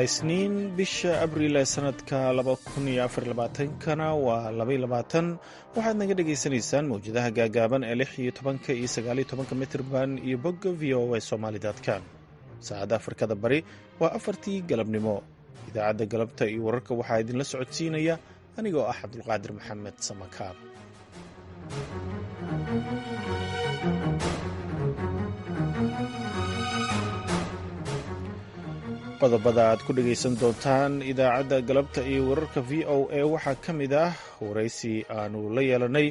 Isniin, bisha Abriil ee sanadka 2024-kana waa 22. Waxaad naga dhagaysanaysaan mawjadaha gaagaaban ee 16-ka iyo 19-ka mitirban iyo bogga VOA Somali com. Saacadda Afrikada Bari waa 4-tii galabnimo. Idaacadda galabta iyo wararka waxaa idinla socodsiinaya anigoo ah Cabdulqaadir Maxamed Samakaab. Qodobada aad ku dhegaysan doontaan idaacadda galabta iyo wararka VOA waxaa ka mid ah waraysi aanu la yeelanay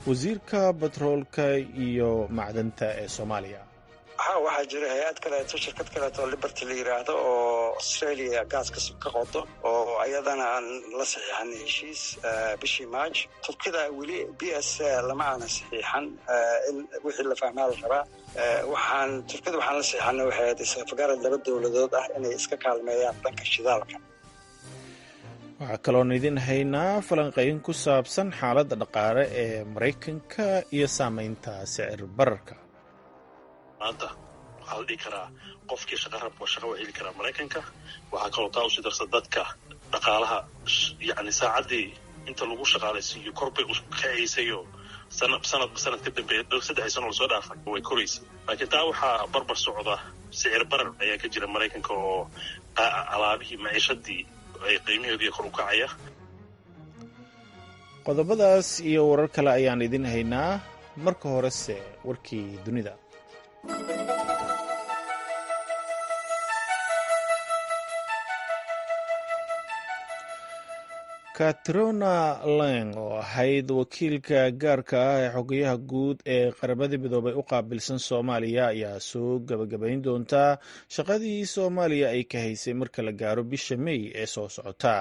wasiirka batroolka iyo macdanta ee Soomaaliya. Ha, waxaa jira hay-ad kaleeto, shirkad kaleeto oo Liberty la yidhaahdo oo Australia gaaska ka qodo oo ayadana aan la saxiixanay heshiis bishii March. Turkida weli PSA lama aanan saxiixan. In wixii la fahmaa la rabaa. Waxaan Turkida waxaan la saxiixanay waxay ahayd isafgarad laba dowladood ah inay iska kaalmeeyaan dhanka shidaalka. Waxaa kaloon idin haynaa falanqayn ku saabsan xaaladda dhaqaale ee Maraykanka iyo saameynta sicir bararka. Maanta waxaa la dhihi karaa qofkii shaqa rab shaqa waa heli karaa Maraykanka. Waxaa kaloo taa usii darsa dadka dhaqaalaha, yacni saacaddii inta lagu shaqaalaysiiyo kor bay u kacaysayoo sanadba sanad ka dambeeya, 3 sano lasoo dhaafay way koraysay. Laakiin taa waxaa barbar socda sicir barar ayaa ka jira Maraykanka oo alaabihii maciishadii ay qiimaheedu kor u kacaya. Qodobadaas iyo warar kale ayaan idin haynaa. Marka horese warkii dunida. Catriona Lang oo ahayd wakiilka gaarka ah ee xogayaha guud ee Qaramada Midoobay u qaabilsan Soomaaliya ayaa soo gabagabayn doontaa shaqadii Soomaaliya ay ka haysay marka la gaaro bisha May ee soo socota.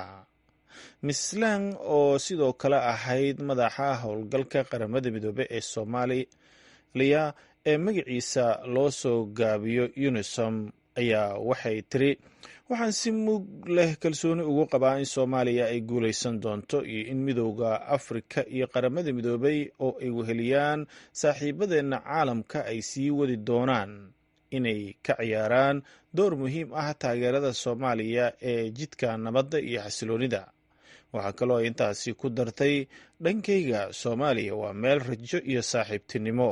Miss Lang oo sidoo kale ahayd madaxa howlgalka Qaramada Midoobey ee Soomaaliya ee magaciisa loo soo gaabiyo UNOSOM ayaa waxay tiri: "Waxaan si mug leh kalsooni ugu qabaa in Soomaaliya ay guuleysan doonto iyo in Midowda Afrika iyo Qaramada Midoobay oo ay weheliyaan saaxiibadeenna caalamka ay sii wadi doonaan inay ka ciyaaraan door muhiim ah taageerada Soomaaliya ee jidka nabadda iyo xasiloonida." Waxaa kaloo ay intaasi ku dartay: "Dhankayga, Soomaaliya waa meel rajo iyo saaxiibtinimo,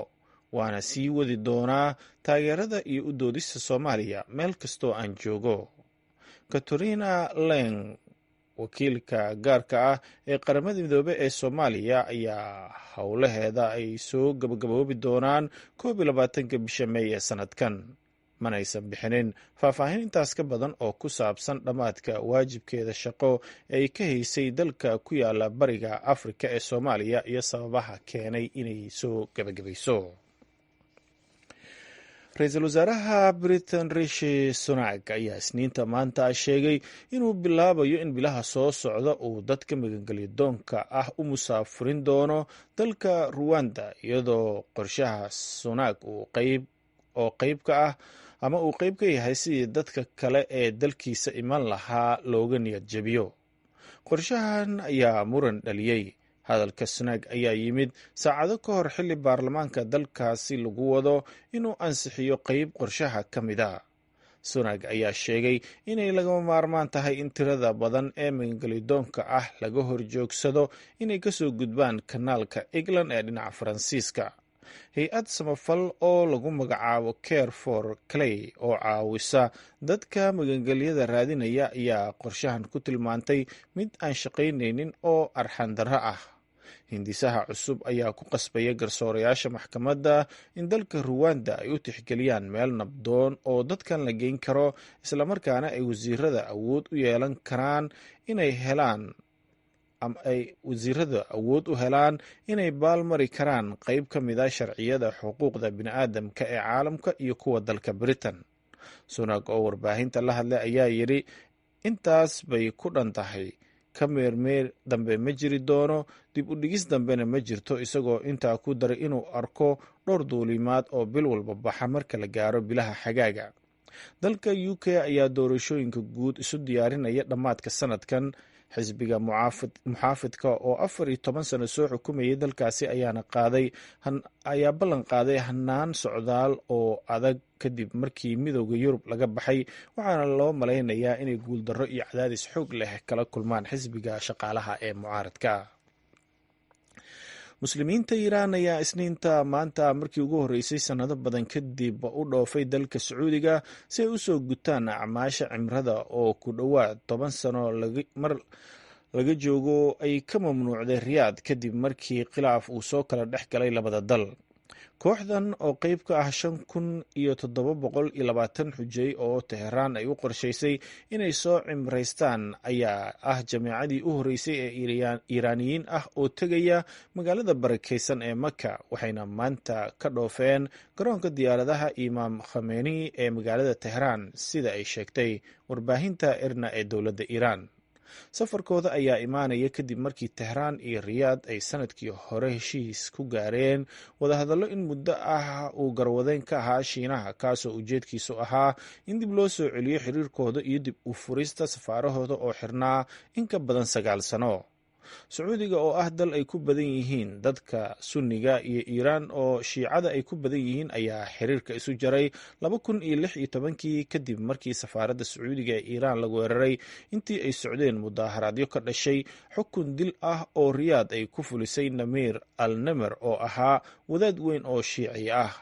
waana sii wadi doonaa taageerada iyo u doodista Soomaaliya meel kastoo aan joogo." Catriona Lang, wakiilka gaarka ah ee Qaramada Midoobe ee Soomaaliya, ayaa howlaheeda ay soo gabagaboobi doonaan 21-ka bisha May ee sanadkan. Manaysan bixinin faahfaahin intaas ka badan oo ku saabsan dhammaadka waajibkeeda shaqo ee ay ka haysay dalka ku yaala bariga Afrika ee Soomaaliya iyo sababaha keenay inay soo gabagabayso. Ra-iisul wasaaraha Britain Rishi Sunak ayaa Isniinta maanta sheegay inuu bilaabayo in bilaha soo socda uu dadka magangelyo doonka ah u musaafurin doono dalka Ruwanda, iyadoo qorshaha Sunak uu qeyb oo qeyb ka ah ama uu qeyb ka yahay sidii dadka kale ee dalkiisa iman lahaa looga niyad jabiyo. Qorshahan ayaa muran dhaliyey. Hadalka Sunak ayaa yimid saacado ka hor xilli baarlamaanka dalkaasi lagu wado inuu ansixiyo qeyb qorshaha ka mid a. Sunak ayaa sheegay inay lagama maarmaan tahay in tirada badan ee magangelyadoonka ah laga horjoogsado inay kasoo gudbaan kanaalka England ee dhinaca Faransiiska. Hay-ad samafal oo lagu magacaabo Care for Calais oo caawisa dadka magangelyada raadinaya ayaa qorshahan ku tilmaantay mid aan shaqaynaynin oo arxandarro ah. Hindisaha cusub ayaa ku qasbaya garsoorayaasha maxkamadda in dalka Ruwanda ay u tixgeliyaan meel nabdoon oo dadkan la geyn karo, islamarkaana ay wasiirada awood u yeelan karaan inay helaan ama ay wasiirada awood u helaan inay baalmari karaan qeyb ka mid a sharciyada xuquuqda bini'aadamka ee caalamka iyo kuwa dalka Britain. Sunak oo warbaahinta la hadlay ayaa yidhi: "Intaas bay ku dhan tahay. Ka meermeer dambe ma jiri doono, dib u dhigis dambena ma jirto," isagoo intaa ku daray inuu arko dhowr duulimaad oo bil walba baxa marka la gaaro bilaha xagaaga. Dalka UK ayaa doorashooyinka guud isu diyaarinaya dhammaadka sanadkan. Xisbiga muxaafidka oo 14 sano soo xukumayay dalkaasi ayaa ballan qaaday hanaan socdaal oo adag kadib markii Midooda Yurub laga baxay, waxaana loo malaynayaa inay guuldarro iyo cadaadis xoog leh kala kulmaan xisbiga shaqaalaha ee mucaaradka. Muslimiinta Iiraan ayaa Isniinta maanta markii ugu horreysay sannado badan kadib u dhoofay dalka Sacuudiga si ay usoo gutaan acmaasha cimrada oo ku dhowaad 10 sano mar laga joogo ay ka mamnuucday Riyaad kadib markii khilaaf uu soo kala dhex galay labada dal. Kooxdan oo qeyb ka ah 5720 xujay oo Teheraan ay u qorshaysay inay soo cimraystaan ayaa ah jamiicadii u horreysay ee Iiraaniyiin ah oo tegaya magaalada barakeysan ee Maka, waxayna maanta ka dhoofeen garoonka diyaaradaha Imaam Khameni ee magaalada Teheraan, sida ay sheegtay warbaahinta IRNA ee dowladda Iiraan. Safarkooda ayaa imaanaya kadib markii Tehraan iyo Riyaad ay sanadkii hore heshiis ku gaareen wadahadallo in muddo ah uu garwadeyn ka ahaa Shiinaha, kaasoo ujeedkiisu ahaa in dib loo soo celiyo xiriirkooda iyo dib u furista safaarahooda oo xirnaa in ka badan 9 sano. Sacuudiga oo ah dal ay ku badan yihiin dadka Sunniga iyo Iiraan oo Shiicada ay ku badan yihiin ayaa xiriirka isu jaray 2016kii kadib markii safaaradda Sacuudiga ee Iiraan lagu weeraray intii ay socdeen mudaaharaadyo ka dhashay xukun dil ah oo Riyaad ay ku fulisay Namiir al Namer oo ahaa wadaad weyn oo Shiici ah.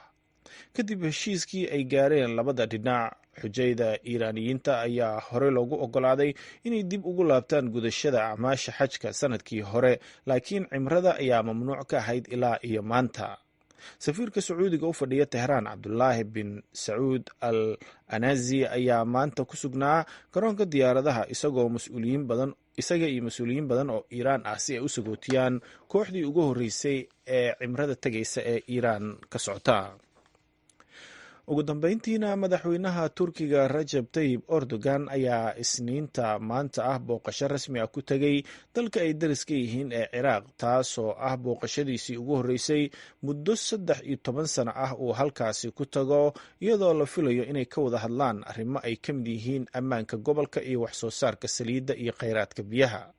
Kadib heshiiskii ay gaareen labada dhinac, xujayda Iiraaniyiinta ayaa hore loogu ogolaaday inay dib ugu laabtaan gudashada acmaasha xajka sanadkii hore, laakiin cimrada ayaa mamnuuc ka ahayd ilaa iyo maanta. Safiirka Sacuudiga u fadhiya Tehraan, Cabdulaahi bin Sacuud al Anazi, ayaa maanta ku sugnaa garoonka diyaaradaha isagoo mas-uuliyiin badan isaga iyo mas-uuliyiin badan oo Iiraan ah si ay u sagootiyaan kooxdii ugu horreysay ee cimrada tegaysa ee Iiraan ka socota. Ugu dambeyntiina, madaxweynaha Turkiga Rajab Tayyib Erdogan ayaa Isniinta maanta ah booqasho rasmi ah ku tegay dalka ay dariska yihiin ee Ciraaq, taasoo ah booqashadiisii ugu horreysay muddo 13 sano ah uu halkaasi ku tago, iyadoo la filayo inay ka wada hadlaan arrimo ay ka mid yihiin ammaanka gobolka iyo wax soo saarka saliidda iyo kheyraadka biyaha.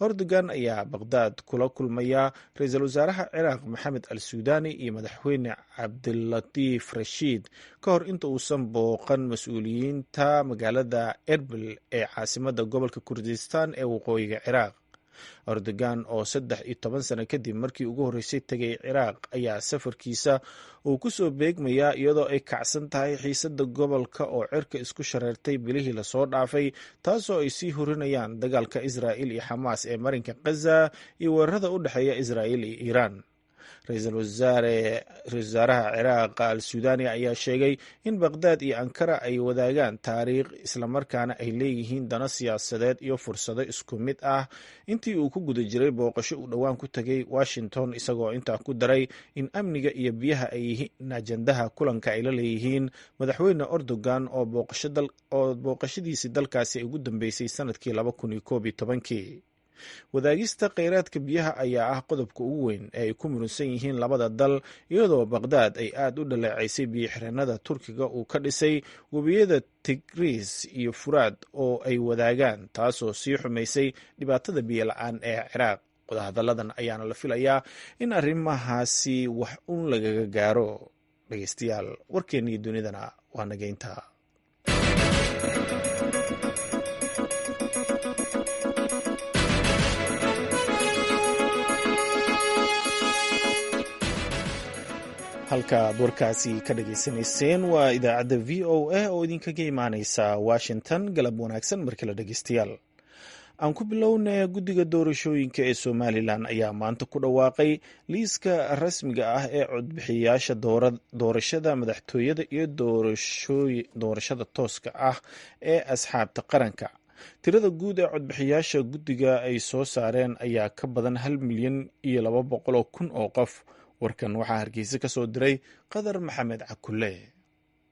Erdogan ayaa Baqhdaad kula kulmaya ra-iisul wasaaraha Ciraaq Maxamed al Suudani iyo madaxweyne Cabdilatiif Rashiid ka hor inta uusan booqan mas-uuliyiinta magaalada Erbil ee caasimadda gobolka Kurdistan ee waqooyiga Ciraaq. Erdogan oo 13 sano kadib markii ugu horreysay tegay Ciraaq ayaa safarkiisa uu ku soo beegmayaa iyadoo ay kacsan tahay xiisadda gobolka oo cirka isku shareertay bilihii lasoo dhaafay, taasoo ay sii hurinayaan dagaalka Israa'il iyo Xamaas ee marinka Khaza iyo weerarada u dhexeeya Israa'il iyo Iiraan. Ra-iisul wasaaraha Ciraaq al Suudani ayaa sheegay in Baqhdaad iyo Ankara ay wadaagaan taariikh, islamarkaana ay leeyihiin dano siyaasadeed iyo fursado isku mid ah, intii uu ku guda jiray booqasho uu dhowaan ku tegay Washington, isagoo intaa ku daray in amniga iyo biyaha ay yihiin ajandaha kulanka ay la leeyihiin madaxweyne Erdogan oo booqashadiisii dalkaasi ay ugu dambeysay sanadkii 2011kii. Wadaagista kheyraadka biyaha ayaa ah qodobka ugu weyn ee ay ku muransan yihiin labada dal, iyadoo Baqhdaad ay aad u dhaleeceysay biyo-xireennada Turkiga uu ka dhisay webiyada Tigris iyo Furaad oo ay wadaagaan, taasoo sii xumaysay dhibaatada biyo la-aan ee Ciraaq. Wadahadalladan ayaana la filayaa in arrimahaasi wax uun lagaga gaaro. Dhegeystayaal, warkeennii dunidana waa nageynta. Halka aad warkaasi ka dhageysanayseen waa idaacadda VOA oo idinkaga imaaneysa Washington. Galab wanaagsan markale dhegeystayaal. Aan ku bilowna, guddiga doorashooyinka ee Somalilan ayaa maanta ku dhawaaqay liiska rasmiga ah ee codbixiyaasha doorashada madaxtooyada iyo doorashada tooska ah ee asxaabta qaranka. Tirada guud ee codbixiyaasha guddiga ay soo saareen ayaa ka badan 1,200,000 oo qof. Warkan waxaa Hargeysa ka soo diray Qadar Maxamed Cakule.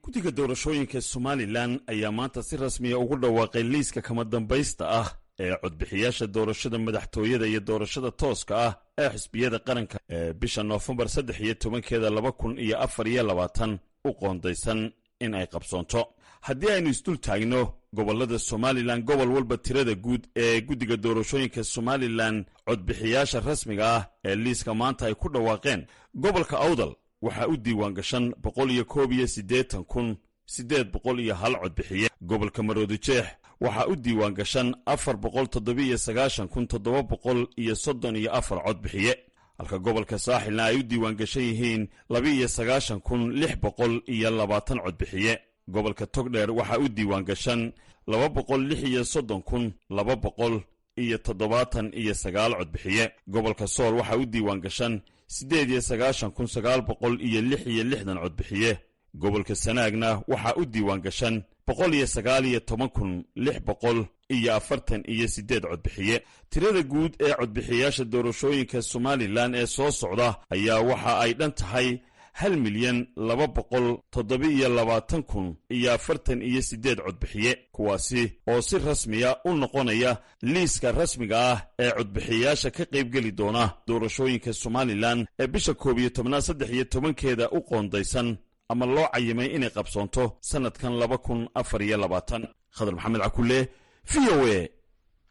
Guddiga doorashooyinka Somalilan ayaa maanta si rasmiya ugu dhawaaqay liiska kama dambaysta ah ee codbixiyaasha doorashada madaxtooyada iyo doorashada tooska ah ee xisbiyada qaranka ee bisha Noofembar 13-keeda 2024 u qoondaysan in ay qabsoonto. Haddii aynu isdul taagno gobollada Somalilan, gobol walba tirada guud ee guddiga doorashooyinka Somalilan codbixiyaasha rasmiga ah ee liiska maanta ay ku dhawaaqeen, gobolka Awdal waxaa u diiwaan gashan 181,801 codbixiye. Gobolka Maroodijeex waxaa u diiwaan gashan 497,734 codbixiye, halka gobolka Saaxilna ay u diiwaan gashan yihiin 92,620 codbixiye. Gobolka Togdheer waxaa u diiwaan gashan 236,279 codbixiye. Gobolka Sool waxaa u diiwaan gashan 98,966 codbixiye. Gobolka Sanaagna waxaa u diiwaan gashan 119,648 codbixiye. Tirada guud ee codbixiyaasha doorashooyinka Somalilan ee soo socda ayaa waxa ay dhan tahay 1,227,048 codbixiye, kuwaasi oo si rasmiya u noqonaya liiska rasmiga ah ee codbixiyaasha ka qaybgeli doona doorashooyinka Somalilan ee bisha 11aad 13-keeda u qoondaysan ama loo cayimay inay qabsoonto sannadkan 2024. Khadar Maxamed Cakule, VOA,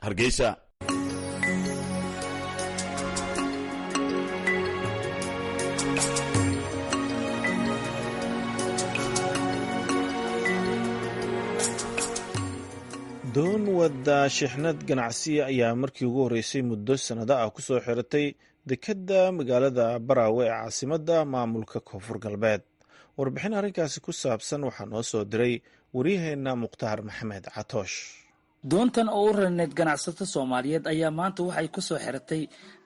Hargeysa. Doon wada shixnad ganacsiya ayaa markii ugu horreysay muddo sannado ah ku soo xiratay dekedda magaalada Baraawe ee caasimadda maamulka Koonfur Galbeed. Warbixin arrinkaasi ku saabsan waxaa noo soo diray waryaheenna Mukhtaar Maxamed Catoosh. Doontan oo u rarneyd ganacsato Soomaaliyeed ayaa maanta waxay ku soo xiratay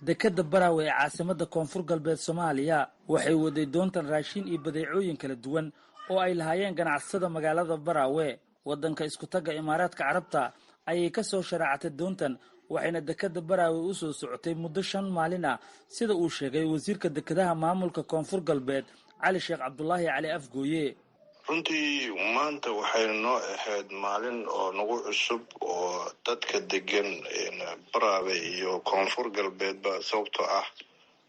dekedda Baraawe ee caasimadda Koonfur Galbeed Soomaaliya. Waxay waday doontan raashin iyo badeecooyin kala duwan oo ay lahaayeen ganacsatada magaalada Baraawe. Waddanka Iskutagga Imaaraadka Carabta ayay ka soo sharaacatay doontan, waxayna dekedda Baraawe u soo socotay muddo 5 maalin ah, sida uu sheegay wasiirka dekedaha maamulka Koonfur Galbeed, Cali Sheekh Cabdulaahi Cali Afgooye. Runtii maanta waxay noo ahayd maalin oo nagu cusub oo dadka degan Baraawe iyo Koonfur Galbeedba, sababtoo ah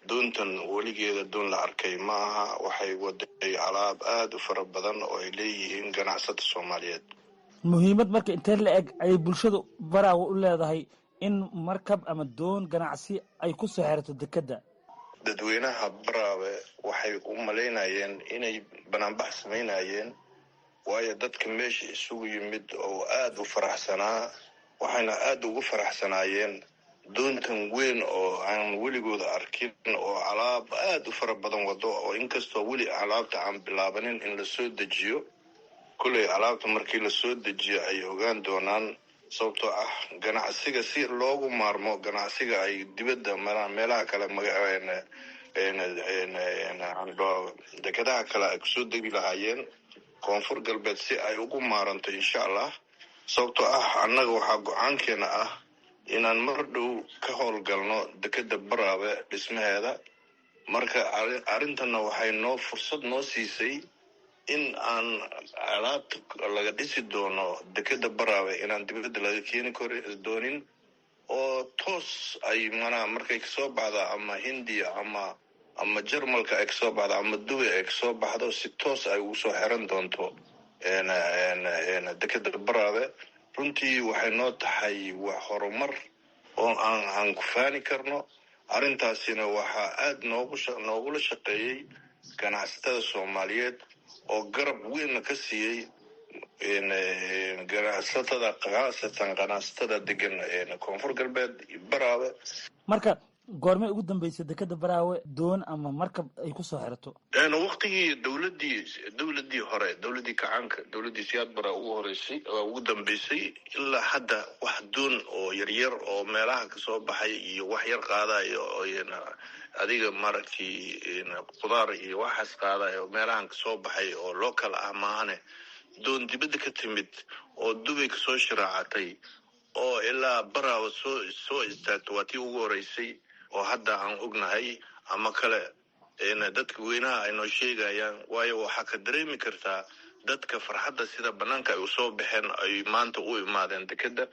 doontan weligeeda doon la arkay ma aha. Waxay waday alaab aada u fara badan oo ay leeyihiin ganacsata Soomaaliyeed. Muhiimad marka intee la eg ayay bulshada Baraawe u leedahay in markab ama doon ganacsi ay ku soo xerato dekedda? Dadweynaha Baraawe waxay u malaynayeen inay banaanbax samaynayeen, waayo dadka meesha isugu yimid oo aada u faraxsanaa, waxayna aada ugu faraxsanaayeen doontan weyn oo aan weligooda arkin oo alaab aada u fara badan wado, oo inkastoo weli alaabta aan bilaabanin in lasoo dejiyo. Kulley alaabta markii lasoo dejiyo ay ogaan doonaan, sababtoo ah ganacsiga si loogu maarmo ganacsiga ay dibadda maraan meelaha kale, dekedaha kale ay kusoo degi lahaayeen Koonfur Galbeed si ay ugu maaranto, insha Allah. Sababtoo ah annaga waxaa go-aankeena ah inaan mar dhow ka howlgalno dekeda Baraawe dhismaheeda. Marka arrintanna waxay noo fursad noo siisay in aan alaabta laga dhisi doono dekeda Baraawe inaan dibadda laga keeni kor doonin, oo toos ay manaa markay kasoo baxda ama Hindiya ama Jarmalka ay kasoo baxdo ama Dubay ay kasoo baxdo, si toos ay ugu soo xiran doonto dekeda Baraawe. Runtii waxay noo tahay wax horumar oo aan ku faani karno. Arrintaasina waxaa aada noogula shaqeeyey ganacsatada Soomaaliyeed oo garab weynna ka siiyey ganacsatada, khaasatan ganacsatada degan Koonfur Galbeed Baraawe. Marka goormay ugu dambeysay dekeda Baraawe doon ama markab ay kusoo xirato? Waktigii dowladii hore, dowladii kacaanka, dowladii Siyaad Bara ugu horeysay ugu dambeysay. Ilaa hadda wax doon oo yaryar oo meelaha kasoo baxay iyo wax yar qaadayo oo adiga maaragtay qudaar iyo waxaas qaadayo meelahan kasoo baxay oo local ah maahane, doon dibadda ka timid oo Dubay kasoo shiraacatay oo ilaa Baraawe soo istaagto waa tii ugu horeysay oo hadda aan ognahay ama kale dadka weynaha ay noo sheegayaan. Waayo waxaa ka dareemi kartaa dadka farxadda sida banaanka ay usoo baxeen, ay maanta u imaadeen dekeda,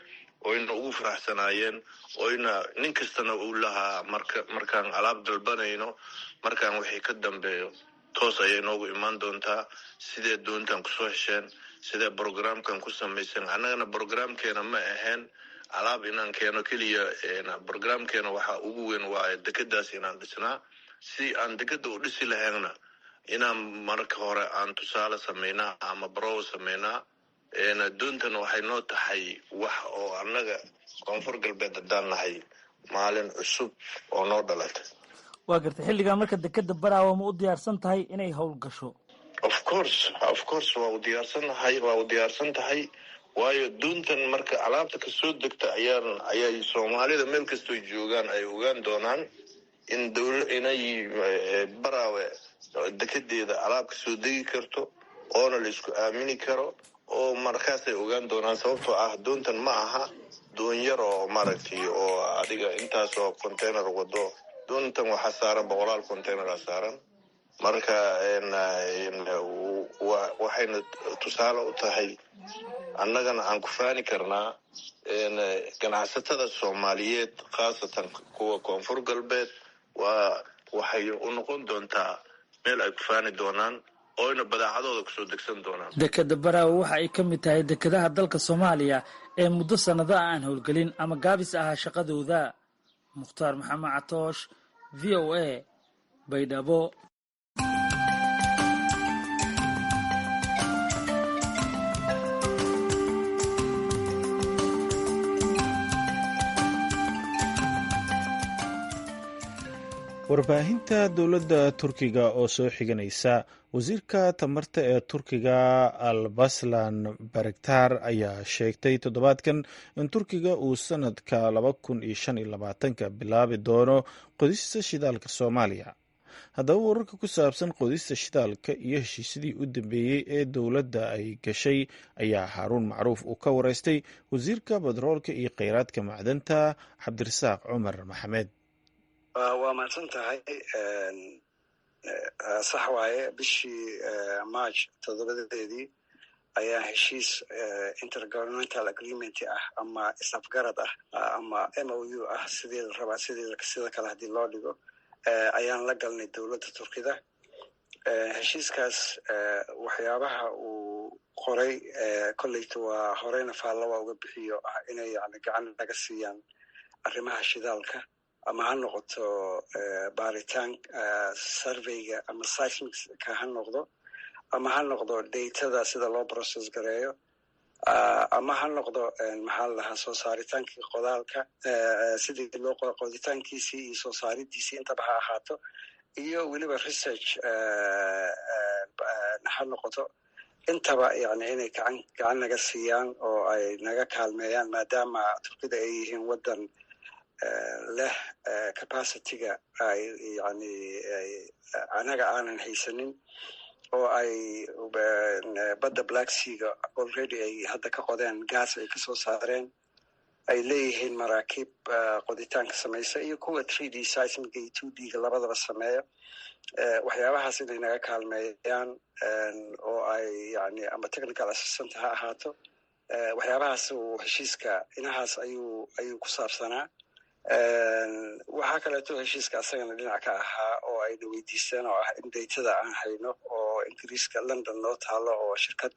oyna ugu faraxsanaayeen, oyna nin kastana uu lahaa markaan alaab dalbanayno, markaan wixii ka dambeeyo toos ayay noogu imaan doontaa. Sidee doontan kusoo hesheen? Sidee programkan ku samaysan? Annagana programkeena ma ahayn alaab inaan keeno keliya. Programkeena waxa ugu weyn waa dekedaas inaan dhisnaa. Si aan dekeda u dhisi lahaynna, inaan marka hore aan tusaale sameynaa ama brow sameynaa. Doontana waxay noo tahay wax oo annaga Koonfur Galbeed haddaan nahay maalin cusub oo noo dhalatay. Waa gartay. Xilligan marka dekeda Baraawe ma u diyaarsan tahay inay howl gasho? Of course, of course, waa u diyaarsannahay, waa u diyaarsan tahay, waayo doontan marka alaabta kasoo degta ayaan ayay Soomaalida meel kastoo joogaan ay ogaan doonaan in dowla inay Baraawe dekedeeda alaab kasoo degi karto oona la isku aamini karo, oo markaasay ogaan doonaan, sababtoo ah doontan ma aha doon yar oo maaragtay oo adiga intaasoo container wado. Doontan waxaa saaran boqolaal containera saaran. Marka waxayna tusaale u tahay, annagana aan ku faani karnaa, ganacsatada Soomaaliyeed, khaasatan kuwa Koonfur Galbeed, waa waxay u noqon doontaa meel ay ku faani doonaan oyna badeecadooda kusoo degsan doonaan. Dekeda Baraawe waxa ay ka mid tahay dekedaha dalka Soomaaliya ee muddo sannado ah aan howlgelin ama gaabis ahaa shaqadooda. Mukhtaar Maxamed Catoosh, VOA, Baydhabo. Warbaahinta dowladda Turkiga oo soo xiganaysa wasiirka tamarta ee Turkiga Albaslan Baraktar ayaa sheegtay toddobaadkan in Turkiga uu sanadka 2025-ka bilaabi doono qodista shidaalka Soomaaliya. Haddaba wararka ku saabsan qodista shidaalka iyo heshiisyadii u dambeeyey ee dowladda ay gashay ayaa Haaruun Macruuf uu ka wareystay wasiirka batroolka iyo kheyraadka macdanta, Cabdirasaaq Cumar Maxamed. Waa mahadsan tahay. Sax waaye, bishii March 7-deedii ayaa heshiis intergovernmental agreement ah ama isafgarad ah ama MOU ah, sidii la rabaa, sidii sida kale haddii loo dhigo, ayaan la galnay dowladda Turkida. Heshiiskaas waxyaabaha uu qoray kolleyta waa horeyna faalla waa uga bixiyo ah inay yani gacan naga siiyaan arrimaha shidaalka, ama ha noqoto baaritaan surveyga ama seismicka ha noqdo, ama ha noqdo datada sida loo process gareeyo, ama ha noqdo, maxaa la lahaa, soo saaritaankii qodaalka, sidii loo qoditaankiisii iyo soo saaridiisii intaba ha ahaato, iyo weliba research ha noqoto. Intaba yani inay gacan naga siiyaan oo ay naga kaalmeeyaan, maadaama Turkida ay yihiin waddan leh capacityga ay yani anaga aanan haysanin, oo ay badda Black Seaga already ay hadda ka qodeen, gas ay kasoo saareen, ay leeyihiin maraakiib qoditaanka samaysa iyo kuwa 3D seismic iyo 2D-ga labadaba sameeya. Waxyaabahaas inay naga kaalmeeyaan oo ay yani ama technical assistant ha ahaato, waxyaabahaas uu heshiiska inahaas ayuu ku saabsanaa. Waxaa kaleeto heshiiska asagana dhinac ka ahaa oo ayna weydiisteen oo ah in datada aan hayno oo Ingiriiska London noo taalo oo shirkad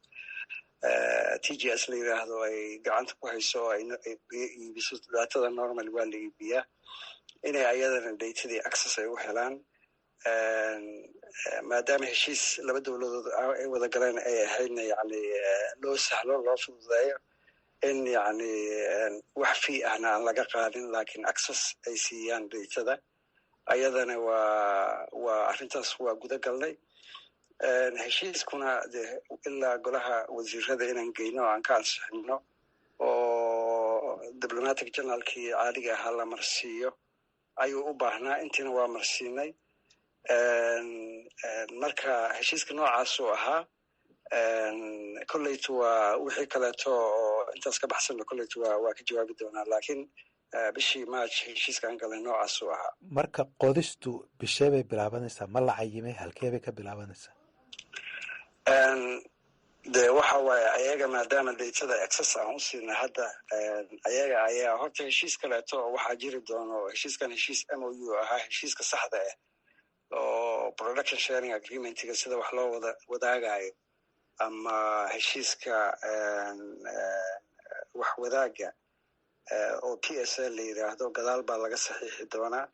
TGS la yiraahdo ay gacanta ku hayso oo ay iibiso datada, normal waa la iibiyaa, inay ayadana datadii access ay u helaan, maadaama heshiis laba dowladood ay wada galeen ay ahaydna, yani loo sahlo, loo fududeeyo in yani wax fee ahna aan laga qaadin, laakiin access ay siiyaan datada. Ayadana waa arrintaas waa guda galnay. Heshiiskuna de ilaa golaha wasiirada inaan geyno oo aan ka ansixino oo diplomatic channelkii caadiga ahaa la marsiiyo ayuu u baahnaa. Intiina waa marsiinay. Marka heshiiska noocaasuu ahaa. Kolleytu waa wixii kaleeto oo intaas ka baxsanna kolleytu waa ka jawaabi doonaa, laakiin bishii March heshiiskaan galay noocaasuu ahaa. Marka qodistu bishee bay bilaabanaysaa? Ma la cayimay? Halkee bay ka bilaabanaysaa? De waxa waaye, ayaga maadaama datada access aan u siinay hadda, ayaga ayaa horta heshiis kaleeto oo waxaa jiri doono. Heshiiskan heshiis MOU ahaa. Heshiiska saxda ah oo production sharing agreementiga, sida wax loo wada wadaagayo. ama heshiiska waxwadaaga oo PSA la yidhaahdo gadaal baa laga saxiixi doonaa.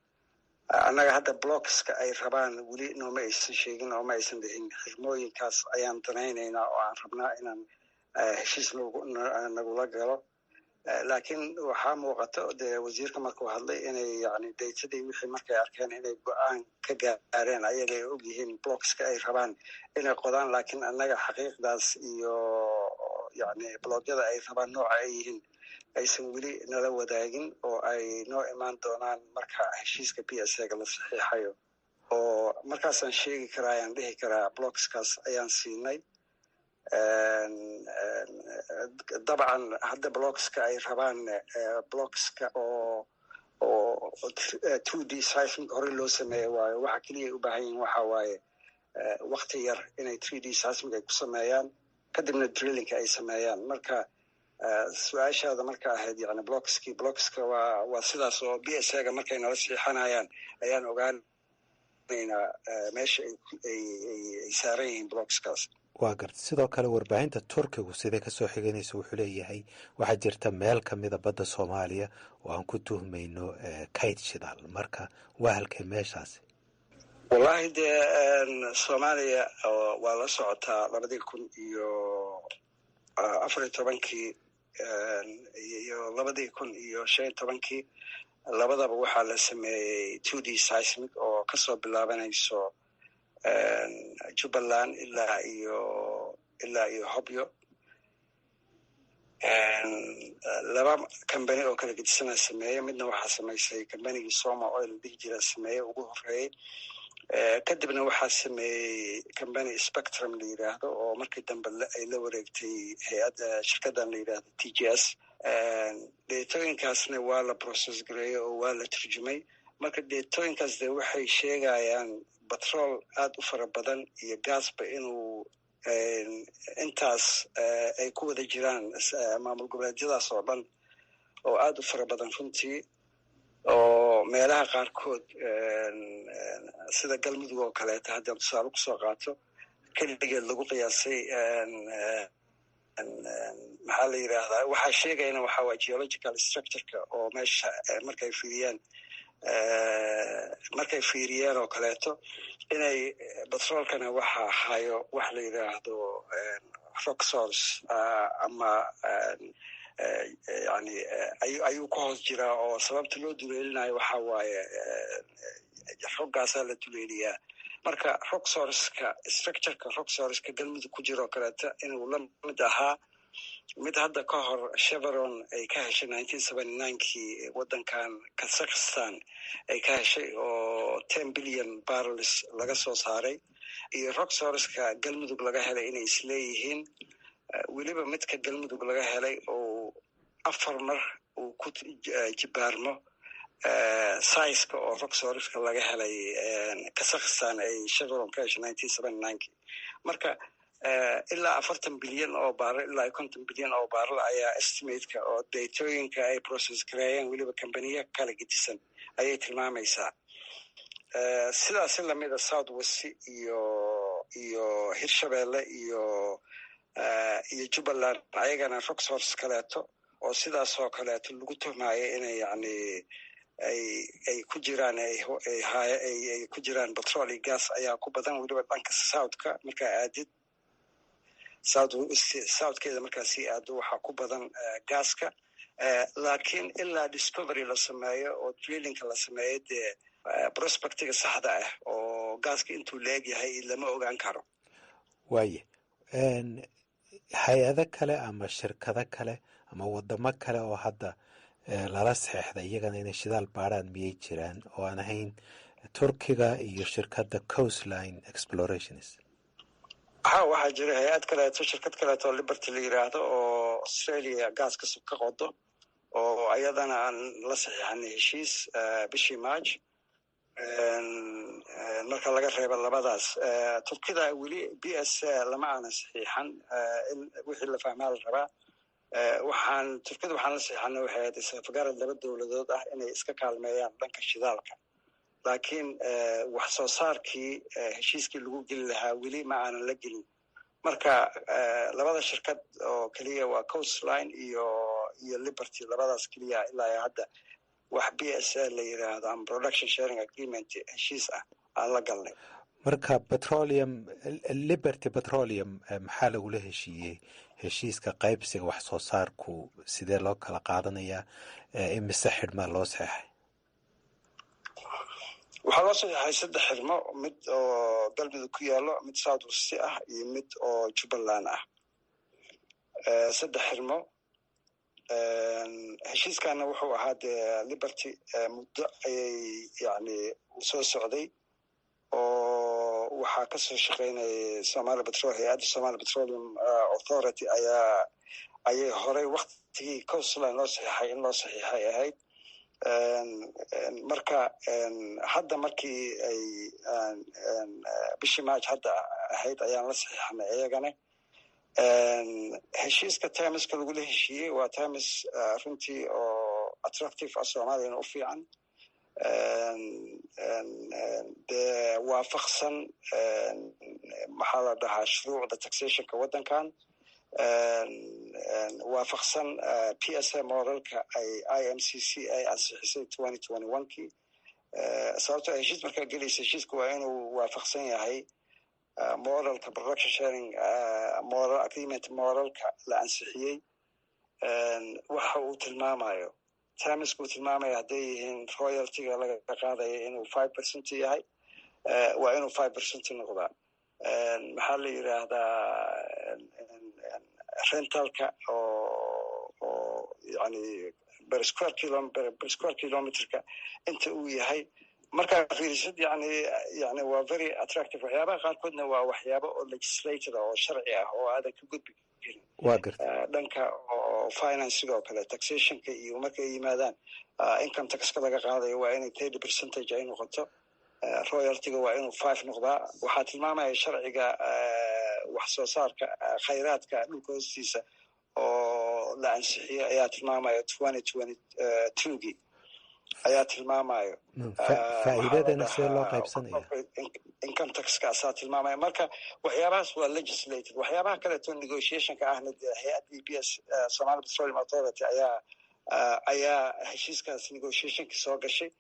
Annaga hadda blockska ay rabaan weli nooma aysan sheegin oo ma aysan dhihin xirmooyinkaas ayaan danaynaynaa oo aan rabnaa inaan heshiis nagula galo. Laakiin waxaa muuqata dee wasiirka markuu hadlay inay yani datadii wixii markay arkeen inay go-aan ka gaareen, ayaga ay og yihiin blockska ay rabaan inay qodaan. Laakiin annaga xaqiiqdaas iyo yani blockyada ay rabaan nooca ay yihiin aysan weli nala wadaagin, oo ay noo imaan doonaan marka heshiiska PSA-ga la saxiixayo, oo markaasaan sheegi karaa, ayaan dhihi karaa blockskaas ayaan siinay. Dabcan hadda blockska ay rabaan, blockska oo 2D seismic hore loo sameeye waayo. Waxa keliya ay u baahan yihin waxa waaye wakti yar inay 3D seismic ay ku sameeyaan, kadibna drillingka ay sameeyaan. Marka su-aashaada marka ahayd yani blockski, blockska waa sidaas, oo PSA-ga markay nala siixanayaan ayaan ogaanaynaa meesha ay saaran yihiin blockskaas. Waa garta. Sidoo kale warbaahinta Turkigu sidee kasoo xiganaysa wuxuu leeyahay waxaa jirta meel kamida badda Soomaaliya oo aan ku tuhmayno kayd shidaal. Marka waa halkay meeshaasi? Wallahi dee Soomaaliya waa la socotaa, 2014-kii iyo 2015-kii labadaba waxaa la sameeyey 2D seismic oo kasoo bilaabanayso Jubbaland ilaa iyo Hobyo. Laba company oo kala gedisana sameeyey. Midna waxaa samaysay companygii Soma Oil dhihi jira sameeyey ugu horeeyey, kadibna waxaa sameeyey company Spectrum la yidhaahdo oo markii dambe ay la wareegtay hay-adda shirkaddan la yidhaahdo TGS. Datooyinkaasna waa la process gareeyey oo waa la turjumay. Marka datooyinkaas de waxay sheegayaan batrool aad u fara badan iyo gaasba inuu intaas ay ku wada jiraan maamul goboleedyadaas oo dhan, oo aad u fara badan runtii, oo meelaha qaarkood sida Galmudug oo kaleeto haddaan tusaale kusoo qaato keligeed lagu qiyaasay, maxaa la yidhaahdaa, waxaa sheegayana waxaa waa geological structureka oo meesha markay fiiriyeen oo kaleeto inay batroolkana waxa hayo wax la yidhaahdo rock source ama yani ayuu ku hoos jiraa, oo sababta loo duleelinayo waxa waaye rockgaasaa la duleeliyaa. Marka rock sourceka, structureka rock sourceka Galmudug ku jiro kaleeto inuu la mid ahaa mid hadda ka hor Chevron ay ka heshay 1979-kii waddankan Kazakhstan ay ka heshay, oo 10 billion barrels laga soo saaray, iyo rock sourceka Galmudug laga helay inay isleeyihiin. Weliba midka Galmudug laga helay oo afar mar uu ku jibaarmo sizeka oo rock sourceka laga helay Kazakhstan ay Chevron ka heshay 1979-kii. Marka ilaa 40 bilyan oo barrel ilaa 50 bilyan oo barrel ayaa estimateka oo datooyinka ay process gareeyeen weliba kambaniya kala gedisan ayay tilmaamaysaa. Sidaasi lamida South West iyo Hirshabeelle iyo Jubbaland ayagana rock source kaleeto oo sidaas oo kaleeto lagu tuhmaayo inay yani ay ku jiraan ay ku jiraan batrol iyo gas ayaa ku badan, weliba dhanka southka markaa aadid, south southkeeda markaa sii aado waxaa ku badan gaaska. Laakiin ilaa discovery la sameeyo oo drillingka la sameeyo, dee prospectiga saxda ah oo gaaska intuu leeg yahay lama ogaan karo. Waaye, hay-ado kale ama shirkado kale ama wadamo kale oo hadda lala saxeexday iyagana inay shidaal baaraan miyay jiraan oo aan ahayn Turkiga iyo shirkadda Coastline Explorations? Ha, waxaa jira hay-ad kaleeto, shirkad kaleeto oo Liberty la yiraahdo oo Australia gaas ka qodo, oo ayadana aan la saxiixanay heshiis bishii March. Marka laga reebo labadaas, Turkida weli PSA lama aanan saxiixan. In wixii la fahmaa la rabaa, waxaan Turkida waxaan la saxiixanay waxay ahayd isafgarad laba dowladood ah inay iska kaalmeeyaan dhanka shidaalka, laakiin wax soo saarkii heshiiskii lagu geli lahaa weli ma aanan la gelin. Marka labada shirkad oo keliya waa Coastline iyo Liberty, labadaas keliya ilaa hadda wax PSA la yiraahdo ama production sharing agreement heshiis ah aan la galnay. Marka petroleum, Liberty Petroleum, maxaa lagula heshiiyey? Heshiiska qaybsiga wax soo saarku sidee loo kala qaadanayaa? Imise xidhmaa loo saxeexay? Waxaa loo saxeexay saddex xirmo: mid oo Galmudug ku yaalo, mid South West ah iyo mid oo Jubbaland ah, saddex xirmo. Heshiiskana wuxuu ahaa dee Liberty muddo ayay yani soo socday oo waxaa kasoo shaqeynayay Somali Petrol, hay-adda Somali Petroleum Authority ayay horey waktigii Coastline loo saxiixay in loo saxiixay ahayd. Marka hadda markii ay bishii March hadda ahayd ayaan la saxiixnay iyagana. Heshiiska terms-ka lagula heshiiyey waa terms runtii oo attractive ah, Soomaaliyana u fiican, dee waafaqsan, maxaa la dhahaa, shuruucda taxation-ka waddankan waafaqsan, PSA model-ka ay IMCC ay ansixisay 2021-kii. Sababtoo heshiis markaa gelaysa, heshiiska waa inuu waafaqsan yahay model-ka production sharing model agreement, model-ka la ansixiyey waxa uu tilmaamayo, terms-ka uu tilmaamayo. Hadday yihiin royalty-ga laga qaadaya inuu 5% yahay, waa inuu 5% noqdaa. Maxaa la yiraahdaa, rental-ka oo yani per square kilometer-ka inta uu yahay. Markaa fiirisid, yani waa very attractive. Waxyaabaha qaarkoodna waa waxyaabo oo legislated oo sharci ah oo aadan ka gudbi karin. Waa garta. Dhanka oo finance-iga oo kale, taxation-ka iyo markay yimaadaan income tax-ka laga qaadayo waa inay 30 percentage ay noqoto, royalty-ga waa inuu 5 noqdaa. Waxaa tilmaamaya sharciga wax soo saarka khayraadka dhulka hoostiisa oo la ansixiyey ayaa tilmaamaya, 2022-gii ayaa tilmaamayo. Faa'iidadana see loo qaybsanaya? Income tax-ka asaa tilmaamaya. Marka waxyaabahaas waa legislated. Waxyaabaha kaleeto negotiation-ka ahna hay-adda EPS, Somali Petroleum Authority, ayaa heshiiskaas negotiation-ki soo gashay.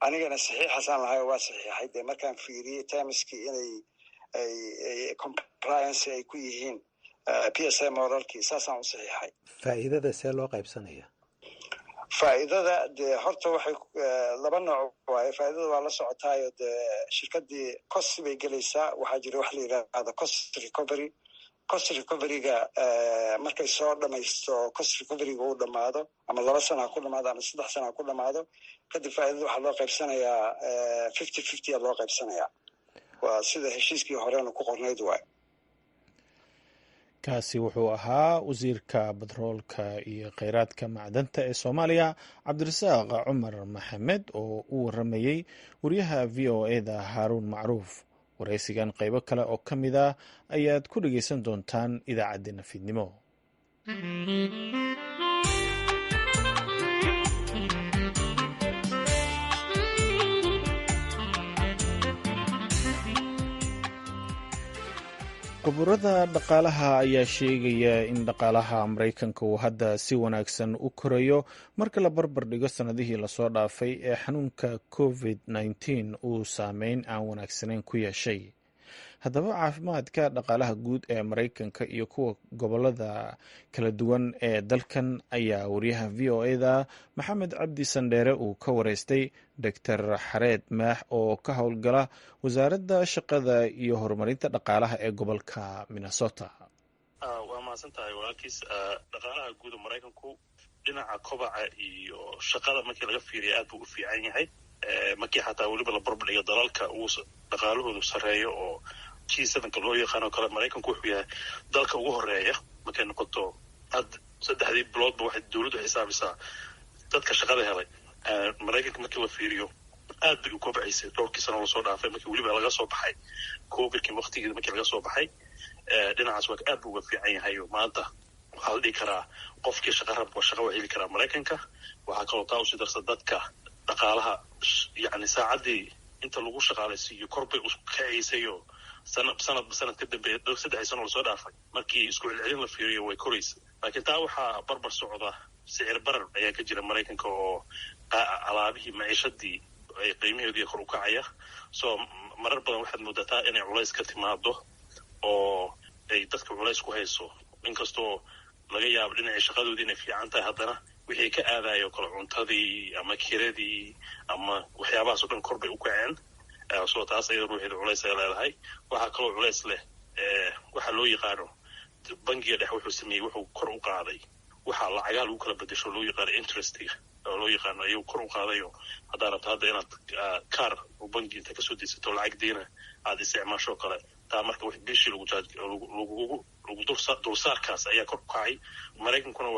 Anigana saxiixaasaan lahay, waa saxiixay dee markaan fiiriyey terms-kii inay ay compliance ay ku yihiin PSA model-kii, saasaan u saxiixay. Faa'iidada see loo qaybsanaya? Faa'iidada dee horta waxay laba nooc waaye. Faa'iidada waa la socotaayo dee shirkadii cost bay gelaysaa. Waxaa jira wax la yidhaahdo cost recovery. Cost recovery-ga markay soo dhamaysto, cost recovery-ga uu dhamaado, ama 2 sana ha ku dhamaado ama 3 sana ha ku dhamaado, kadib faa'iidada waxaa loo qaybsanayaa 50-50 a loo qaybsanayaa. Waa sida heshiiskii horena ku qornayd waay. Kaasi wuxuu ahaa wasiirka batroolka iyo kheyraadka macdanta ee Soomaaliya, Cabdirasaaq Cumar Maxamed, oo u waramayey wariyaha VOA-da Haaruun Macruuf. Waraysigan qaybo kale oo ka mid ah ayaad ku dhegeysan doontaan idaacaddeenna fiidnimo. Khuburada dhaqaalaha ayaa sheegaya in dhaqaalaha Maraykanka uu hadda si wanaagsan u korayo marka la barbar dhigo sannadihii lasoo dhaafay ee xanuunka COVID-19 uu saameyn aan wanaagsanayn ku yeeshay. Haddaba, caafimaadka dhaqaalaha guud ee Maraykanka iyo kuwa gobolada kala duwan ee dalkan ayaa wariyaha VOA-da Maxamed Cabdi Sandheere uu ka wareystay Doctor Xareed Maax oo ka howlgala Wasaaradda Shaqada iyo Horumarinta Dhaqaalaha ee gobolka Minnesota. Waa mahadsan tahay, walaalkiis. Dhaqaalaha guud ee Maraykanku dhinaca kobaca iyo shaqada markii laga fiiriya aad buu u fiican yahay, markii xataa weliba la barbardhigo dalalka uu dhaqaalahoodu sarreeyo oo G7-ka loo yaqaan oo kale. Maraykanku wuxuu yahay dalka ugu horeeya markay noqoto. Had saddexdii biloodba waxay dowladdu xisaabisaa dadka shaqada helay. Maraykanka markii la fiiriyo aad bay u kobcaysay dhowrkii sano lasoo dhaafay, markii weliba laga soo baxay COVID-kii waktigeeda markii laga soo baxay. Dhinacaas waa aad buu uga fiican yahay. Maanta waxaa la dhihi karaa qofkii shaqa rab shaqa waa heli karaa Maraykanka. Waxaa kaloo taa usii darsa dadka dhaqaalaha, yacni saacaddii inta lagu shaqaalaysiiyo kor bay u kacaysay oo Sanadba sanad ka dambeeya, 3 sano lasoo dhaafay, markii isku celcelin la fiiriyo way koraysa. Laakiin taa waxaa barbar socda sicir barar ayaa ka jira Maraykanka, oo alaabihii maciishadii ay qiimaheedii kor u kacaya. So marar badan waxaad moodataa inay culays ka timaado oo ay dadka culays ku hayso. Inkastoo laga yaabo dhinacii shaqadoodii inay fiican tahay, haddana wixii ka aadayo kale, cuntadii ama kiradii ama waxyaabahaas o dhan, kor bay u kaceen. So taas ayada ruuxeeda culays ay leedahay. Waxaa kaloo culays leh waxaa loo yaqaano bangiga dhexe wuxuu sameeyey, wuxuu kor u qaaday waxaa lacagaha lagu kala bedesho, loo yaqaano interestiga oo loo yaqaano ayuu kor u qaadayo. Haddaa rabto hadda inaad kaar oo bangi inta kasoo deysato lacag deyna aad isticmaasho kale, taa marka w bishii lagu lagu dulsaarkaas ayaa kor u kacay. Maraykankuna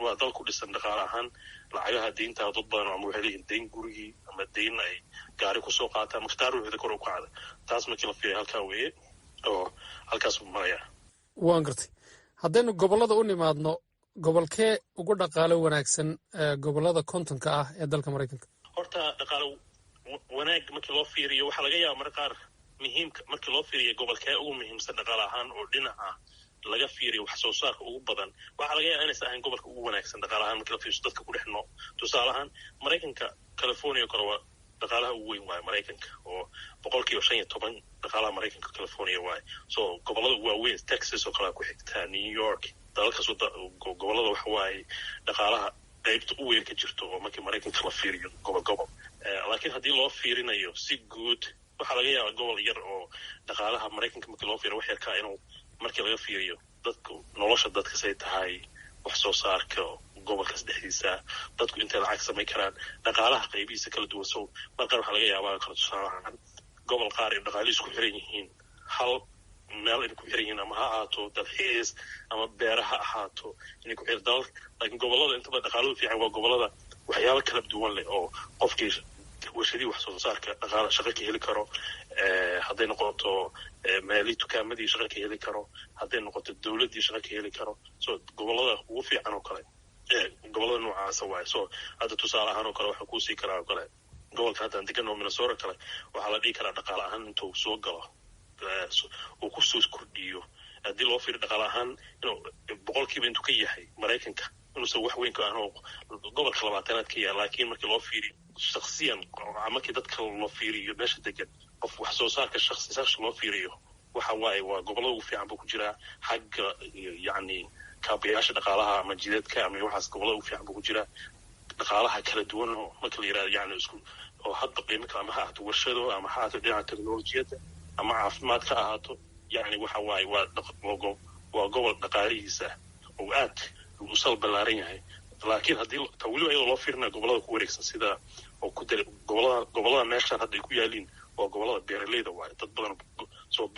waa dal ku dhisan dhaqaale ahaan lacagaha deynta. Dad badan ama waxay leeyihin deyn gurigii ama deyn ay gaari kusoo qaataan. Marka taa ruuxda kor u kacda, taas markii la fiiriya halkaa weeye oo halkaas maraya. Waan gartay. Haddaynu gobollada u nimaadno, gobolkee ugu dhaqaalo wanaagsan gobollada 50-ka ah ee dalka Maraykanka? Horta dhaqaalo wanaag markii loo fiiriyo, waxaa laga yaaba marka qaar muhiimka markii loo fiiriyo gobolkee ugu muhiimsan dhaqaale ahaan oo dhinaca laga fiiriyo wax soo saarka ugu badan, waxaa laga yaaba inaysan ahayn gobolka ugu wanaagsan dhaqaale ahaan markii la fiiriso dadka ku dhex nool. Tusaale ahaan, Maraykanka California o kale waa dhaqaalaha ugu weyn waaye Maraykanka, oo 15% dhaqaalaha Maraykanka California waaye. So gobollada ugu waaweyn, Texas oo kalea ku xigtaa, New York, dalalkaas gobollada waxa waaye dhaqaalaha qaybta u weyn ka jirto oo markii Maraykanka la fiiriyo gobol gobol. Laakiin haddii loo fiirinayo si guud, waxaa laga yaabaa gobol yar oo dhaqaalaha Maraykanka markii loo fiiriyo wax yarkaa inuu, markii laga fiiriyo dadku nolosha dadka say tahay, wax soo saarka gobolkaas dhexdiisa, dadku intay lacag samayn karaan, dhaqaalaha qaybihiisa kala duwan. So mar qaar waxaa laga yaabaa kale, tusaale ahaan, gobol qaar in dhaqaalihiis ku xiran yihiin hal meel inay ku xiran yihiin, ama ha ahaato dalxiis ama beera ha ahaato, inay ku xiran dalal. Laakiin gobollada intaba dhaqaaladu fiican waa gobollada waxyaabo kala duwan leh oo qofkii warshadihii wax soo saarka dhaqaala shaqo ka heli karo, hadday noqoto meelii dukaamadii shaqo ka heli karo, hadday noqoto dowladdii shaqo ka heli karo. So gobollada ugu fiican oo kale gobollada noocaasa waaye. So hadda tusaale ahaan oo kale waxaa kuusii karaa oo kale gobolka haddaan degan oo Minnesota kale, waxaa la dhihi karaa dhaqaale ahaan intuu soo galo uu kusoo kordhiyo, haddii loo fiiro dhaqaale ahaan, inuu boqolkiiba intuu ka yahay Maraykanka inuusan wax weyn ka ahan oo gobolka 20aad ka yahay. Laakiin markii loo fiiriyo shaksiyan, markii dadka loo fiiriyo meesha degan, qof wax soo saarka shaksi shaksi loo fiiriyo, waxa waaye waa gobollada ugu fiican buu ku jiraa. Xagga yacni kaabayaasha dhaqaalaha ama jidadka ama waxaas, gobollada ugu fiican buu ku jiraa. Dhaqaalaha kala duwan oo marka la yirahdo yani isku oo hadba qiimo kale, ama ha ahaato warshado ama ha ahaato dhinaca teknolojiyadda ama caafimaad ka ahaato, yacni waxa waaye waa gobol dhaqaalihiisa oo aad u sal ballaaran yahay. Laakiin haddii ta weliba iyadoo loo fiirinayo gobollada ku wareegsan, sida oo ku dara gobollada meeshaan hadda ay ku yaaliin, waa gobollada beeraleyda waaye. Dad badan soo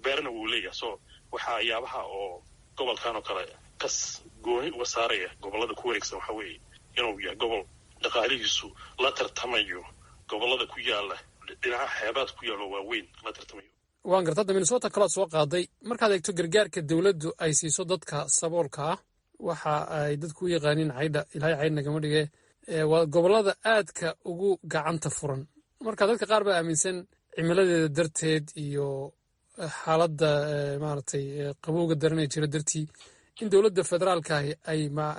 beerana wuu leeyahay. So waxaa yaabaha oo gobolkan oo kale kas gooni uga saaraya gobollada ku wareegsan waxa weeye inuu yahay gobol dhaqaalihiisu la tartamayo gobollada ku yaala dhinaca xeebaad ku yaalo waaweyn la tartamayo. Waan garta. Hadda Minnesota kalood soo qaaday, markaad eegto gargaarka dowladdu ay siiso dadka saboolka ah, waxa ay dadku u yaqaaniin caydha, Ilaahay caydh nagama dhige, waa gobollada aadka ugu gacanta furan. Marka dadka qaar baa aaminsan cimiladeeda darteed iyo xaaladda maaragtay qabowga daranee jira dartii in dowladda federaalka ahi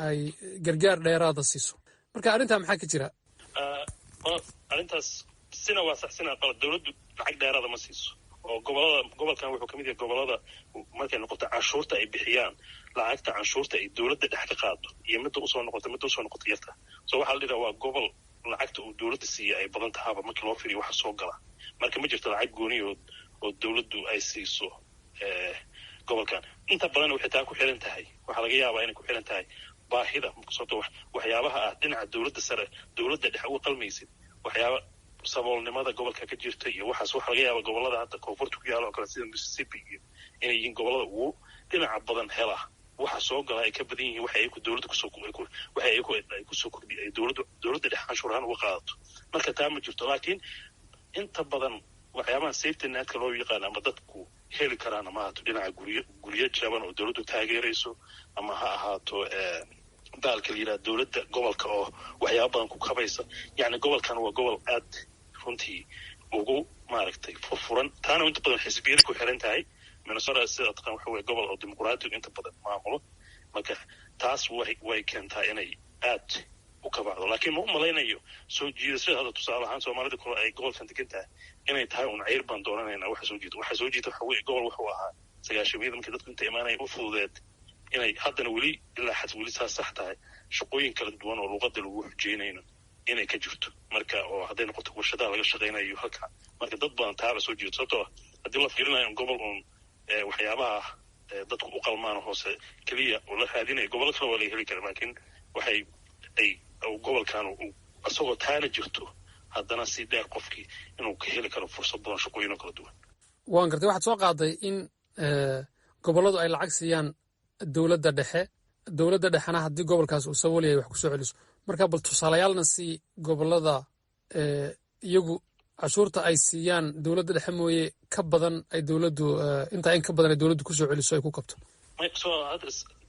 ay gargaar dheeraada siiso. Marka arrintaa maxaa ka jira? Arrintaas sina waa sax, sina qalad. Dowladdu lacag dheeraada ma siiso oo gobolada. Gobolkan wuxuu kamid yahay gobolada markay noqoto canshuurta ay bixiyaan, lacagta canshuurta ay dowladda dhex ka qaado iyo midda usoo noqota yarta. So waxaa la dhihaa waa gobol lacagta uu dowladda siiya ay badan tahaaba markii loo fiiriyo waxa soo gala. Marka ma jirto lacag gooniyood oo dowladdu ay siiso gobolkan. Inta badan waxay taa ku xiran tahay, waxaa laga yaabaa inay ku xiran tahay baahida, sababto waxyaabaha ah dhinaca dowladda sare, dowladda dhexe uga qalmaysid, waxyaaba saboolnimada gobolka ka jirta iyo waxaas. Waxaa laga yaaba gobolada hadda koonfurta ku yaala oo kale sida Mississippi iyo inay yihiin gobolada ugu dhinaca badan hela, waxa soo gala ay ka badan yihiin waxa ay dowladda kusoo waxa ay kusoo kordhi ay dowladda dhexe canshuur ahaan uga qaadato. Marka taa ma jirto. Laakiin inta badan waxyaabaha safety netka loo yaqaan ama dadku heli karaan, ama ahaato dhinaca guryo jaban oo dowladdu taageerayso, ama ha ahaato baalka la yidhaha dowladda gobolka oo waxyaaba badan ku kabaysa, yacni gobolkan waa gobol aad runtii Ugu maaragtay furfuran, taana inta badan xisbiyada ku xiran tahay. Minnesota, sida taqaan, waxa weye gobol oo dimuqraatigu inta badan maamulo. Marka taas way keentaa inay aad u kabacdo, laakiin ma u malaynayo soo jiidashada hadda, tusaale ahaan, Soomaalida kale ay gobolkan degan tahay inay tahay un ceyr baan dooranayna. Waxa soo jiita, waxa soo jiita waxa weye gobol wuxuu ahaa 90-yada markii dadku inta imaanaya u fududeed inay haddana weli ilaa xad weli saas sax tahay, shaqooyin kala duwan oo luuqada lagu xujeynayno inay ka jirto. Marka oo hadday noqoto warshadaha laga shaqaynayo halka, marka dad badan taaba soo jiirto, sababtoo ah haddii la fiirinayo gobol uun waxyaabaha dadku u qalmaan hoose keliya oo la raadinayo, gobollo kale waa laga heli kara. Laakiin waxay ay gobolkan isagoo taana jirto, haddana si dheer qofkii inuu ka heli karo fursad badan, shaqooyin oo kala duwan. Waan gartay. Waxaad soo qaaday in gobolladu ay lacag siiyaan dowladda dhexe, dowladda dhexena haddii gobolkaas uu sabool yahay wax kusoo celiso. Marka bal tusaalayaalna si gobollada iyagu cashuurta ay siiyaan dowladda dhexe mooye ka badan ay dowladdu intaa in ka badan ay dowladdu kusoo celiso, ay ku kabto.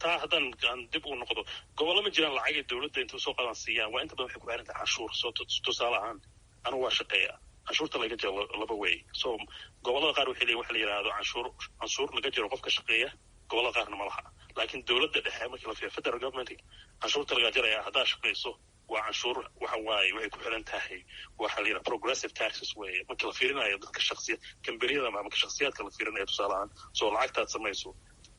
Taa haddaan aan dib u noqdo, gobollo ma jiraan lacagay dowladda inta usoo qaadaan siiyaan. Waa inta badan waxay ku xiran tahay canshuur. Soo tusaale ahaan, anigu waa shaqeeya, canshuurta laga jiro laba wey. So gobollada qaar waxay leeyihin waxa la yidhaahdo canshuur laga jiro qofka shaqeeya, gobollada qaarna ma laha. Laakiin dowladda dhexe markii la fiiriyo, federal government, canshuurta laga jaraya haddaa shaqeyso waa canshuur waxa waaye waxay ku xiran tahay waxa la yidhaha progressive taxes weeye. Marka la fiirinayo dadka shaksiya, kambaniyada ama shaksiyaadka la fiirinayo, tusaale ahaan, soo lacagtaad samayso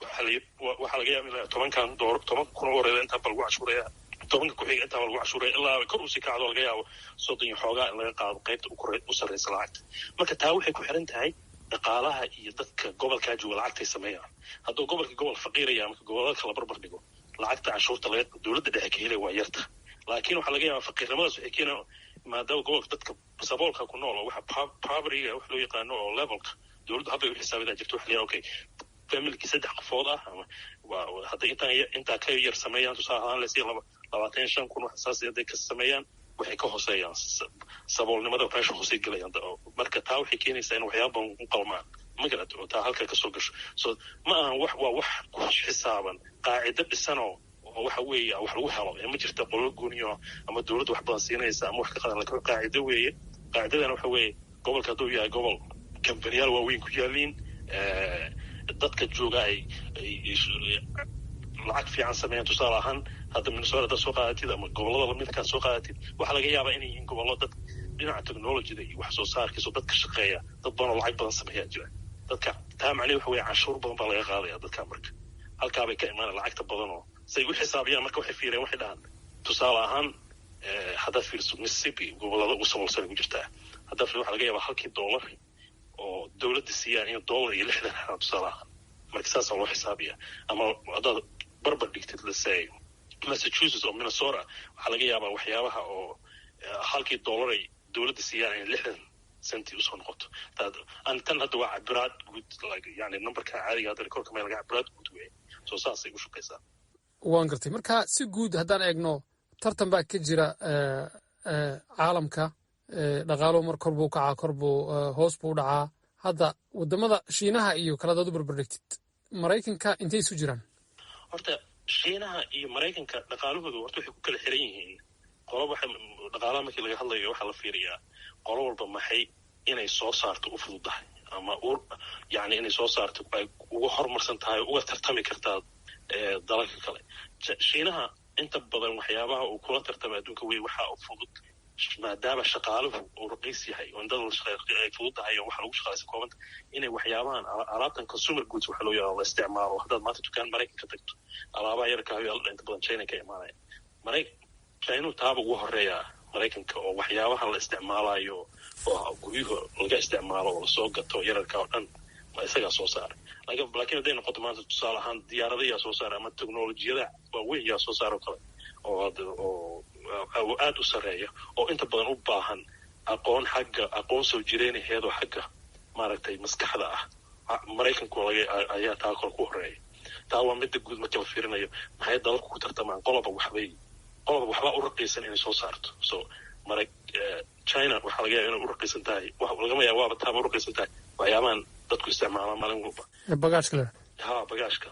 waxaa laga yaaba in 10-kan door 10,000 u horeeda intaa ba lagu canshuuraya, 10-ka ku-xiga intaa ba lagu canshuuraya, ilaa kor usii kacdo laga yaabo 30 iyo xoogaa in laga qaado qaybta u sarreysa lacagta. Marka taa waxay ku xiran tahay dhaqaalaha iyo dadka gobolkaa jooga lacagtay sameeyaan. Hadduu gobolka gobol faqiiraya, marka gobolada kala barbar dhigo, lacagta canshuurta laga dowladda dhexe ka helaya waa yarta. Laakiin waxaa laga yaabaa faqiirnimadaas waxay keena maadaama gobolka dadka saboolka ku nool oo waxa povertyga wax loo yaqaano oo levelka dowladdu habbay u xisaabidaa jirto. Waxa la yidhaha, okay, familkii saddex qofood ah ama hadday intaan intaa ka yar sameeyaan, tusaale ahaan lesi 25,000 wax saas hadday ka sameeyaan, waxay ka hooseeyaan saboolnimada, meesha hoosey gelayaan. Marka taa waxay keenaysaa in waxyaaba badan u qalmaan, ma garat, oo taa halka kasoo gasho. So ma ahan wax, waa wax ku xisaaban qaacido dhisanoo oo waxa weeye wax lagu helo. Ma jirta qolo gooniyo ama dowladda wax badan siinaysa ama wax ka qadan, lakin qaacido weeye. Qaacidadana waxa weeye gobolka hadduu yahay gobol kambaniyaal waaweyn ku yaaliin, dadka jooga ay lacag fiican sameeyaan. Tusaale ahaan, hadda Minnesota haddaad soo qaadatid ama gobollada lamidkaad soo qaadatid, waxaa laga yaabaa inay yihiin gobollo dad dhinaca technologyda iyo wax soo saarkiisa dadka shaqeeya, dad badan oo lacag badan sameeyaa jira. Dadka taa macnaheed waxa weeye canshuur badan baa laga qaadaya dadka. Marka halkaabay ka imaanaya lacagta badan oo say u xisaabiyaan. Marka waxay fiireen, waxay dhahaan, tusaale ahaan, haddaad fiiriso Mississippi, gobollada ugu saboolsan ku jirtaa, haddaad fiiriso, waxaa laga yaabaa halkii dollar oo dowladda siiyaan in $1.60 helaan, tusaale ahaan. Marka saasaa loo xisaabiya. Ama haddaad barbar dhigtid, let's say, Massachusetts oo Minnesota, waxaa laga yaabaa waxyaabaha oo halkii dollar ay dowladda siiyaan in 60 centi usoo noqoto. Tan hadda waa cabiraad guud, yani numberka caadiga hadda korka meel laga cabiraad guud wey. So saasay u shaqaysaa. Waan gartay. Marka si guud haddaan eegno, tartan baa ka jira caalamka. Dhaqaaluhu mar kor buu kacaa, kor buu, hoos buu u dhacaa. Hadda waddamada Shiinaha iyo kale hadaad u barbardhigtid Maraykanka, intay isu jiraan? Horta Shiinaha iyo Maraykanka dhaqaalahooda horta waxay ku kala xiran yihiin qolo waxa dhaqaalaha markii laga hadlayo waxaa la fiiriyaa qolo walba maxay inay soo saarto u fududahay ama yani inay soo saarto ay uga horumarsan tahay, uga tartami kartaa dalalka kale. Shiinaha inta badan waxyaabaha uu kula tartama adduunka wey waxaa u fudud, maadaama shaqaaluhu uu raqiis yahay oo indada ay fudud tahay oo waxa lagu shaqaalaysa koobanta, inay waxyaabahan alaabtan consumer goods waxa loo yaqaano la isticmaalo. Haddaad maanta dukaan Maraykanka tagto, alaabaha yarka hayo inta badan China ka imaanaya. Chinuhu taaba ugu horeeyaa Maraykanka oo waxyaabaha la isticmaalayo oo guryuhu laga isticmaalo oo lasoo gato yararka oo dhan ma isagaa soo saaray. Laakiin hadday noqoto maanta, tusaale ahaan, diyaarada yaa soo saaray ama teknolojiyada waaweyn yaa soo saaro kale oo aada u sarreeya oo inta badan u baahan aqoon, xagga aqoon soo jireenaheed oo xagga maaragtay maskaxda ah, Maraykanku ayaa taa kor ku horeeya. Taa waa midda guud marka la fiirinayo maxay dalalku ku tartamaan. Qoloba waxbaa u raqiisan inay soo saarto. So mara China waxaa laga yaaba inay u raqiisan tahay, lagama yaaba, waaba taaba u raqiisan tahay waxyaabahan dadku isticmaalaan maalin walba. Bagaashka. Ha, bagaashka.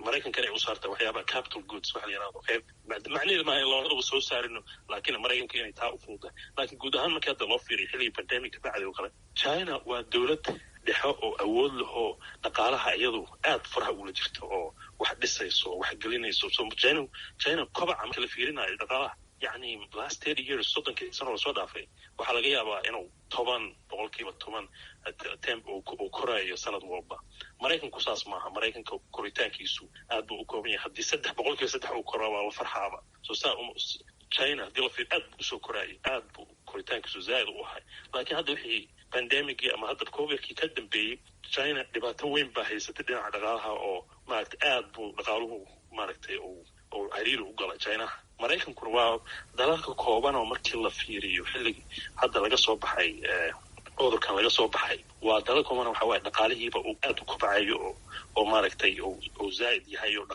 Maraykankana ay u saarta waxyaabaha capital goods waxa la yirahdo. Qayb macnaheedu maaha in labadaba soo saarino, laakiin Maraykanka inay taa u fududahay. Laakiin guud ahaan markii hadda loo fiiriyo xilligii pandemic kabacdi oo kale, China waa dowlad dhexe oo awood leh oo dhaqaalaha iyadu aad faraha ugula jirto oo wax dhisayso oo wax gelinayso. So China kobaca marka la fiirinayo dhaqaalaha, yacni last 30 years, 30kii sano lasoo dhaafay, waxaa laga yaabaa inuu 10%, 10 uu korayo sanad walba. Maraykanku saas maaha. Maraykanka koritaankiisu aad buu u kooban yahay. Haddii 3% uu koro, waa la farxaaba. So saa China haddii la fiir, aad buu usoo koraayay, aad buu koritaankiisu zaaid u ahay. Laakiin hadda wixii pandemicii ama hadda Covidkii ka dambeeyey, China dhibaato weyn baa haysatay dhinaca dhaqaalaha oo maaragtay aad buu dhaqaaluhu maaragtay uu cariiri u galay Chinaha. Maraykankuna waa dalalka kooban oo markii la fiiriyo xilligii hadda laga soo baxay cudurkan laga soo baxay, waa dalal kooban waxa waaye dhaqaalihiiba uu aad u kobcayo oo maaragtay uu zaa'id yahay oo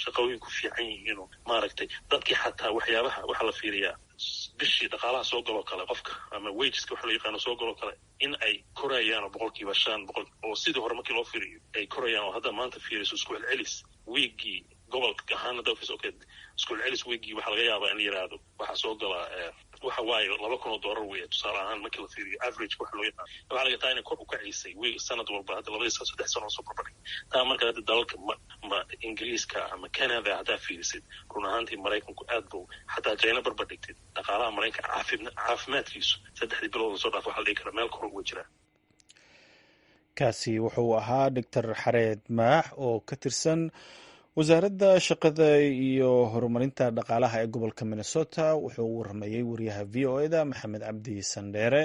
shaqooyin ku fiican yihiin oo maaragtay dadkii xataa waxyaabaha waxaa la fiiriyaa bishii dhaqaalaha soo galoo kale qofka ama wageska waxa loo yaqaano soo galoo kale in ay korayaan oo 5% boqol oo sidii hore markii loo fiiriyo ay korayaan, oo hadda maanta fiiriso isku celcelis wiigii gobolka ahaan hadda fiiriso, okay, isku celcelis wiigii waxaa laga yaabaa in la yiraahdo waxaa soo gala waxa waaye $2,000 weeye, tusaale ahaan markii la fiiriyo average waxa loo yaqaan. Waxaa laga taa inay kor u kacaysay wiig sanad walba hadda labadii sano 3 sano soo barbardhig taa. Marka hadda dalalka ma Ingiriiska ama Canada haddaa fiirisid, run ahaantii Maraykanku aad buu xataa China barbardhigtid, dhaqaalaha Maraykanka caafimaadkiisu 3dii bilood lasoo dhaaf waxaa la dhihi karaa meel kor uga jiraa. Kaasi wuxuu ahaa Doctor Xareed Maax oo ka tirsan Wasaaradda Shaqada iyo Horumarinta Dhaqaalaha ee gobolka Minnesota. Wuxuu u waramayey wariyaha VOA da, Maxamed Cabdi Sandheere.